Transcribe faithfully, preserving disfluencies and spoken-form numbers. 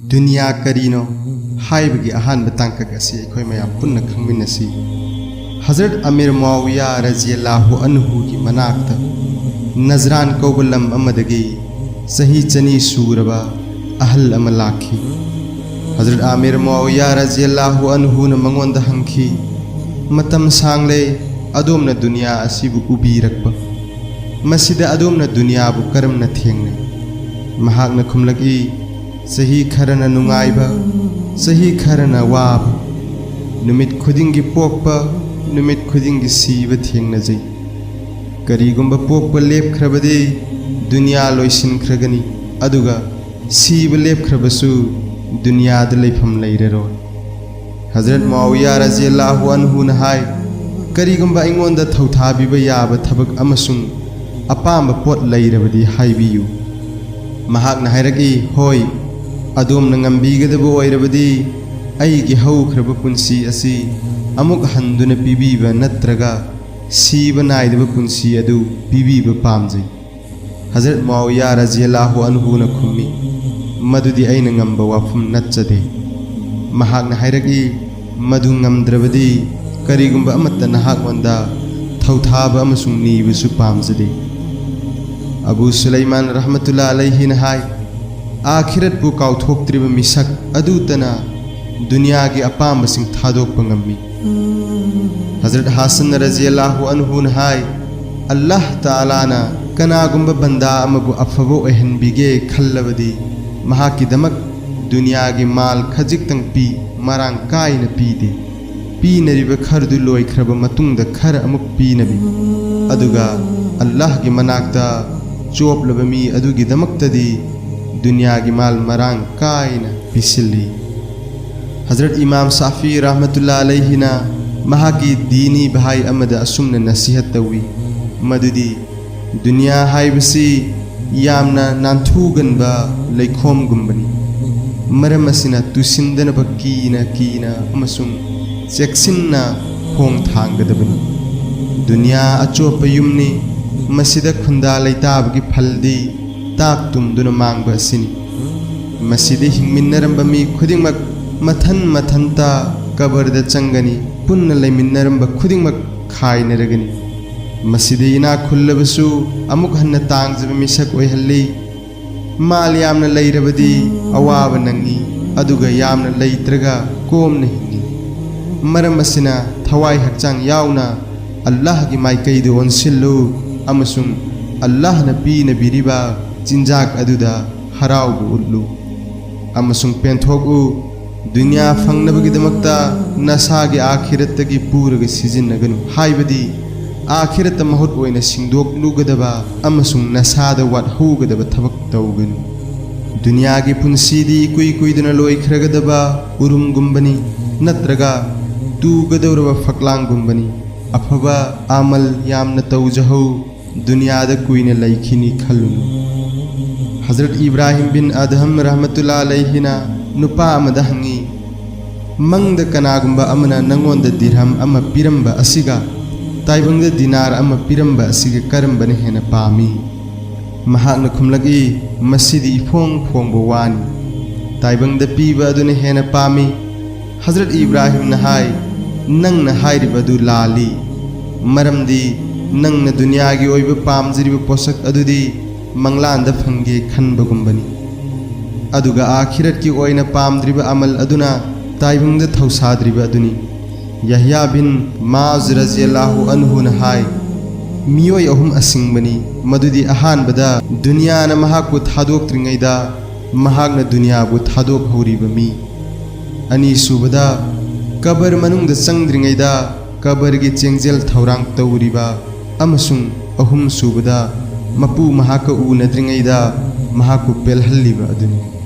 ꯗꯨꯅꯤꯌꯥ ꯀꯔꯤꯅꯣ ꯍꯥꯏꯕꯒꯤ ꯑꯍꯥꯟꯕ ꯇꯥꯡꯀꯛ ꯑꯁꯤ ꯑꯩꯈꯣꯏ ꯃꯌꯥꯝ ꯄꯨꯟꯅ ꯈꯪꯃꯤꯟꯅꯁꯤ꯫ ꯍꯖꯔꯠ ꯑꯃꯤꯔ ꯃꯨꯑꯥꯋꯤꯌꯥ ꯔꯖꯤꯌꯜꯂꯥꯍꯨ ꯑꯟꯍꯨꯒꯤ ꯃꯅꯥꯛꯇ ꯅꯖꯔꯥꯟ ꯀꯧꯕ ꯂꯝ ꯑꯃꯗꯒꯤ ꯆꯍꯤ ꯆꯅꯤ ꯁꯨꯔꯕ ꯑꯍꯜ ꯑꯃ ꯂꯥꯛꯈꯤ꯫ ꯍꯖꯔꯠ ꯑꯃꯤꯔ ꯃꯨꯑꯥꯋꯤꯌꯥ ꯔꯖꯤꯌꯜꯂꯥꯍꯨ ꯑꯟꯍꯨꯅ ꯃꯉꯣꯟꯗ ꯍꯪꯈꯤ, "ꯃꯇꯝ ꯁꯥꯡꯂꯦ ꯑꯗꯣꯝꯅ ꯗꯨꯅꯤꯌꯥ ꯑꯁꯤꯕꯨ ꯎꯕꯤꯔꯛꯄ꯫ ꯃꯁꯤꯗ ꯑꯗꯣꯝꯅ ꯗꯨꯅꯤꯌꯥꯕꯨ ꯀꯔꯝꯅ ꯊꯦꯡꯅꯩ?" ꯃꯍꯥꯛꯅ ꯈꯨꯝꯂꯛꯏ, "ꯆꯍꯤ ꯈꯔꯅ ꯅꯨꯡꯉꯥꯏꯕ, ꯆꯍꯤ ꯈꯔꯅ ꯋꯥꯕ, ꯅꯨꯃꯤꯠ ꯈꯨꯗꯤꯡꯒꯤ ꯄꯣꯛꯄ, ꯅꯨꯃꯤꯠ ꯈꯨꯗꯤꯡꯒꯤ ꯁꯤꯕ ꯊꯦꯡꯅꯖꯩ꯫ ꯀꯔꯤꯒꯨꯝꯕ ꯄꯣꯛꯄ ꯂꯦꯞꯈ꯭ꯔꯕꯗꯤ ꯗꯨꯅꯤꯌꯥ ꯂꯣꯏꯁꯤꯟꯈ꯭ꯔꯒꯅꯤ, ꯑꯗꯨꯒ ꯁꯤꯕ ꯂꯦꯞꯈ꯭ꯔꯕꯁꯨ ꯗꯨꯅꯤꯌꯥꯗ ꯂꯩꯐꯝ ꯂꯩꯔꯔꯣꯏ꯫" ꯍꯖꯔꯠ ꯃꯨꯑꯥꯋꯤꯌꯥ ꯔꯖꯤꯌꯜꯂꯥꯍꯨ ꯑꯟꯍꯨꯅ ꯍꯥꯏ, "ꯀꯔꯤꯒꯨꯝꯕ ꯑꯩꯉꯣꯟꯗ ꯊꯧꯊꯥꯕꯤꯕ ꯌꯥꯕ ꯊꯕꯛ ꯑꯃꯁꯨꯡ ꯑꯄꯥꯝꯕ ꯄꯣꯠ ꯂꯩꯔꯕꯗꯤ ꯍꯥꯏꯕꯤꯌꯨ꯫" ꯃꯍꯥꯛꯅ ꯍꯥꯏꯔꯛꯏ, "ꯍꯣꯏ, ꯑꯗꯣꯝꯅ ꯉꯝꯕꯤꯒꯗꯕ ꯑꯣꯏꯔꯕꯗꯤ ꯑꯩꯒꯤ ꯍꯧꯈ꯭ꯔꯕ ꯄꯨꯟꯁꯤ ꯑꯁꯤ ꯑꯃꯨꯛ ꯍꯟꯗꯨꯅ ꯄꯤꯕꯤꯕ ꯅꯠꯇ꯭ꯔꯒ ꯁꯤꯕ ꯅꯥꯏꯗꯕ ꯄꯨꯟꯁꯤ ꯑꯗꯨ ꯄꯤꯕꯤꯕ ꯄꯥꯝꯖꯩ꯫" ꯍꯖꯔꯠ ꯃꯨꯑꯥꯋꯤꯌꯥ ꯔꯖꯤꯌꯜꯂꯥꯍꯨ ꯑꯟꯍꯨꯅ ꯈꯨꯝꯃꯤ, "ꯃꯗꯨꯗꯤ ꯑꯩꯅ ꯉꯝꯕ ꯋꯥꯐꯝ ꯅꯠꯆꯗꯦ꯫" ꯃꯍꯥꯛꯅ ꯍꯥꯏꯔꯛꯏ, "ꯃꯗꯨ ꯉꯝꯗ꯭ꯔꯕꯗꯤ ꯀꯔꯤꯒꯨꯝꯕ ꯑꯃꯠꯇ ꯅꯍꯥꯛꯉꯣꯟꯗ ꯊꯧꯊꯥꯕ ꯑꯃꯁꯨꯡ ꯅꯤꯕꯁꯨ ꯄꯥꯝꯖꯗꯦ꯫" ꯑꯕꯨ ꯁꯨꯂꯩꯃꯥꯟ ꯔꯍꯃꯇꯨꯜꯂꯥ ꯑꯂꯩꯍꯤꯅ ꯍꯥꯏ, "ꯑꯥꯈꯤꯔꯠꯄꯨ ꯀꯥꯎꯊꯣꯛꯇ꯭ꯔꯤꯕ ꯃꯤꯁꯛ ꯑꯗꯨꯇꯅ ꯗꯨꯅꯤꯌꯥꯒꯤ ꯑꯄꯥꯝꯕꯁꯤꯡ ꯊꯥꯗꯣꯛꯄ ꯉꯝꯃꯤ꯫" ꯍꯖꯔꯠ ꯍꯥꯁꯟ ꯔꯖꯤꯌꯜꯂꯥꯍꯨ ꯑꯟꯍꯨꯅ ꯍꯥꯏ, "ꯑꯜꯂꯥꯍ ꯇꯥꯂꯥꯅ ꯀꯅꯥꯒꯨꯝꯕ ꯕꯟꯗꯥ ꯑꯃꯕꯨ ꯑꯐꯕ ꯑꯣꯏꯍꯟꯕꯤꯒꯦ ꯈꯜꯂꯕꯗꯤ ꯃꯍꯥꯛꯀꯤꯗꯃꯛ ꯗꯨꯅꯤꯌꯥꯒꯤ ꯃꯥꯜ ꯈꯖꯤꯛꯇꯪ ꯄꯤ, ꯃꯔꯥꯡ ꯀꯥꯏꯅ ꯄꯤꯗꯦ꯫ ꯄꯤꯅꯔꯤꯕ ꯈꯔꯗꯨ ꯂꯣꯏꯈ꯭ꯔꯕ ꯃꯇꯨꯡꯗ ꯈꯔ ꯑꯃꯨꯛ ꯄꯤꯅꯕꯤ꯫ ꯑꯗꯨꯒ ꯑꯜꯂꯥꯍꯒꯤ ꯃꯅꯥꯛꯇ ꯆꯣꯞꯂꯕ ꯃꯤ ꯑꯗꯨꯒꯤꯗꯃꯛꯇꯗꯤ ꯗꯨꯅꯤꯌꯥꯒꯤ ꯃꯥꯜ ꯃꯔꯥꯡ ꯀꯥꯏꯅ ꯄꯤꯁꯤꯜꯂꯤ꯫" ꯍꯖꯔꯠ ꯏꯃꯥꯝ ꯁꯥꯐꯤ ꯔꯍꯃꯇꯨꯜꯂꯥ ꯑꯂꯩꯍꯤꯅ ꯃꯍꯥꯛꯀꯤ ꯗꯤꯅꯤ ꯚꯥꯏ ꯑꯃꯗ ꯑꯁꯨꯝꯅ ꯅꯁꯤꯍꯠ ꯇꯧꯏ, ꯃꯗꯨꯗꯤ, "ꯗꯨꯅꯤꯌꯥ ꯍꯥꯏꯕꯁꯤ ꯌꯥꯝꯅ ꯅꯥꯟꯊꯨꯒꯟꯕ ꯂꯩꯈꯣꯝꯒꯨꯝꯕꯅꯤ꯫ ꯃꯔꯝ ꯑꯁꯤꯅ ꯇꯨꯁꯤꯟꯗꯅꯕ ꯀꯤꯅ ꯀꯤꯅ ꯑꯃꯁꯨꯡ ꯆꯦꯛꯁꯤꯟꯅ ꯈꯣꯡ ꯊꯥꯡꯒꯗꯕꯅꯤ꯫ ꯗꯨꯅꯤꯌꯥ ꯑꯆꯣꯞꯄ ꯌꯨꯝꯅꯤ꯫ ꯃꯁꯤꯗ ꯈꯨꯟꯗꯥ ꯂꯩꯇꯥꯕꯒꯤ ꯐꯜꯗꯤ ꯇꯥꯛ ꯇꯨꯝꯗꯨꯅ ꯃꯥꯡꯕ ꯑꯁꯤꯅꯤ꯫" ꯃꯁꯤꯗ ꯍꯤꯡꯃꯤꯟꯅꯔꯝꯕ ꯃꯤ ꯈꯨꯗꯤꯡꯃꯛ ꯃꯊꯟ ꯃꯊꯟꯇ ꯀꯕꯔꯗ ꯆꯪꯒꯅꯤ꯫ ꯄꯨꯟꯅ ꯂꯩꯃꯤꯟꯅꯔꯝꯕ ꯈꯨꯗꯤꯡꯃꯛ ꯈꯥꯏꯅꯔꯒꯅꯤ꯫ ꯃꯁꯤꯗ ꯏꯅꯥꯛ ꯈꯨꯜꯂꯕꯁꯨ ꯑꯃꯨꯛ ꯍꯟꯅ ꯇꯥꯡꯖꯕ ꯃꯤꯁꯛ ꯑꯣꯏꯍꯜꯂꯤ꯫ ꯃꯥꯜ ꯌꯥꯝꯅ ꯂꯩꯔꯕꯗꯤ ꯑꯋꯥꯕ ꯅꯪꯉꯤ, ꯑꯗꯨꯒ ꯌꯥꯝꯅ ꯂꯩꯇ꯭ꯔꯒ ꯀꯣꯝꯅ ꯍꯤꯡꯉꯤ꯫ ꯃꯔꯝ ꯑꯁꯤꯅ ꯊꯋꯥꯏ ꯍꯛꯆꯥꯡ ꯌꯥꯎꯅ ꯑꯜꯂꯥꯍꯒꯤ ꯃꯥꯏꯀꯩꯗ ꯑꯣꯟꯁꯤꯜꯂꯨ ꯑꯃꯁꯨꯡ ꯑꯜꯂꯥꯍꯅ ꯄꯤꯅꯕꯤꯔꯤꯕ ꯆꯤꯟꯖꯥꯛ ꯑꯗꯨꯗ ꯍꯔꯥꯎꯕ ꯎꯠꯂꯨ ꯑꯃꯁꯨꯡ ꯄꯦꯟꯊꯣꯛꯎ꯫ ꯗꯨꯅꯤꯌꯥ ꯐꯪꯅꯕꯒꯤꯗꯃꯛꯇ ꯅꯁꯥꯒꯤ ꯑꯥꯈꯤꯔꯠꯇꯒꯤ ꯄꯨꯔꯒ ꯁꯤꯖꯤꯟꯅꯒꯅꯨ, ꯍꯥꯏꯕꯗꯤ ꯑꯥꯈꯤꯔꯠꯇ ꯃꯍꯨꯠ ꯑꯣꯏꯅ ꯁꯤꯡꯗꯣꯛꯂꯨꯒꯗꯕ ꯑꯃꯁꯨꯡ ꯅꯁꯥꯗ ꯋꯥꯠꯍꯧꯒꯗꯕ ꯊꯕꯛ ꯇꯧꯒꯅꯨ꯫ ꯗꯨꯅꯤꯌꯥꯒꯤ ꯄꯨꯟꯁꯤꯗꯤ ꯏꯀꯨꯏ ꯀꯨꯏꯗꯅ ꯂꯣꯏꯈ꯭ꯔꯒꯗꯕ ꯎꯔꯨꯝꯒꯨꯝꯕꯅꯤ, ꯅꯠꯇ꯭ꯔꯒ ꯇꯨꯒꯗꯧꯔꯕ ꯐꯛꯂꯥꯡꯒꯨꯝꯕꯅꯤ꯫ ꯑꯐꯕ ꯑꯃꯜ ꯌꯥꯝꯅ ꯇꯧꯖꯍꯧ, ꯗꯨꯅꯤꯌꯥꯗ ꯀꯨꯏꯅ ꯂꯩꯈꯤꯅꯤ ꯈꯜꯂꯨꯅꯨ꯫ ꯍꯖꯔꯠ ꯏꯕ꯭ꯔꯥꯍꯤꯝ ꯕꯤꯟ ꯑꯗꯍꯝ ꯔꯍꯃꯇꯨꯜꯂꯥ ꯑꯂꯩꯍꯤꯅ ꯅꯨꯄꯥ ꯑꯃꯗ ꯍꯪꯉꯤ, "ꯃꯪꯗ ꯀꯅꯥꯒꯨꯝꯕ ꯑꯃꯅ ꯅꯪꯉꯣꯟꯗ ꯗꯤꯔꯍꯝ ꯑꯃ ꯄꯤꯔꯝꯕ ꯑꯁꯤꯒ ꯇꯥꯏꯕꯪꯗ ꯗꯤꯅꯥꯔ ꯑꯃ ꯄꯤꯔꯝꯕ ꯑꯁꯤꯒ ꯀꯔꯝꯕꯅ ꯍꯦꯟꯅ ꯄꯥꯝꯃꯤ?" ꯃꯍꯥꯛꯅ ꯈꯨꯝꯂꯛꯏ, "ꯃꯁꯤꯗꯤ ꯏꯐꯣꯡ ꯐꯣꯡꯕ ꯋꯥꯅꯤ꯫ ꯇꯥꯏꯕꯪꯗ ꯄꯤꯕ ꯑꯗꯨꯅ ꯍꯦꯟꯅ ꯄꯥꯝꯃꯤ꯫" ꯍꯖꯔꯠ ꯏꯕ꯭ꯔꯥꯍꯤꯝꯅ ꯍꯥꯏ, "ꯅꯪꯅ ꯍꯥꯏꯔꯤꯕ ꯑꯗꯨ ꯂꯥꯜꯂꯤ, ꯃꯔꯝꯗꯤ ꯅꯪꯅ ꯗꯨꯅꯤꯌꯥꯒꯤ ꯑꯣꯏꯕ ꯄꯥꯝꯖꯔꯤꯕ ꯄꯣꯠꯁꯛ ꯑꯗꯨꯗꯤ ꯃꯪꯂꯥꯟꯗ ꯐꯪꯒꯦ ꯈꯟꯕꯒꯨꯝꯕꯅꯤ, ꯑꯗꯨꯒ ꯑꯥꯈꯤꯔꯠꯀꯤ ꯑꯣꯏꯅ ꯄꯥꯝꯗ꯭ꯔꯤꯕ ꯑꯃꯜ ꯑꯗꯨꯅ ꯇꯥꯏꯕꯪꯗ ꯊꯧꯁꯥꯗ꯭ꯔꯤꯕ ꯑꯗꯨꯅꯤ꯫" ꯌꯍꯌꯥ ꯕꯤꯟ ꯃꯥꯖ ꯔꯖꯤꯌꯜꯂꯥꯍꯨ ꯑꯟꯍꯨꯅ ꯍꯥꯏ, "ꯃꯤꯑꯣꯏ ꯑꯍꯨꯝ ꯑꯁꯤꯡꯕꯅꯤ, ꯃꯗꯨꯗꯤ ꯑꯍꯥꯟꯕꯗ ꯗꯨꯅꯤꯌꯥꯅ ꯃꯍꯥꯛꯄꯨ ꯊꯥꯗꯣꯛꯇ꯭ꯔꯤꯉꯩꯗ ꯃꯍꯥꯛꯅ ꯗꯨꯅꯤꯌꯥꯕꯨ ꯊꯥꯗꯣꯛꯍꯧꯔꯤꯕ ꯃꯤ, ꯑꯅꯤꯁꯨꯕꯗ ꯀꯕꯔ ꯃꯅꯨꯡꯗ ꯆꯪꯗ꯭ꯔꯤꯉꯩꯗ ꯀꯕꯔꯒꯤ ꯆꯦꯡꯖꯦꯜ ꯊꯧꯔꯥꯡ ꯇꯧꯔꯤꯕ, ꯑꯃꯁꯨꯡ ꯑꯍꯨꯝꯁꯨꯕꯗ ꯃꯄꯨ ꯃꯍꯥꯛꯀ ꯎꯅꯗ꯭ꯔꯤꯉꯩꯗ ꯃꯍꯥꯛꯄꯨ ꯄꯦꯜꯍꯜꯂꯤꯕ ꯑꯗꯨꯅꯤ꯫"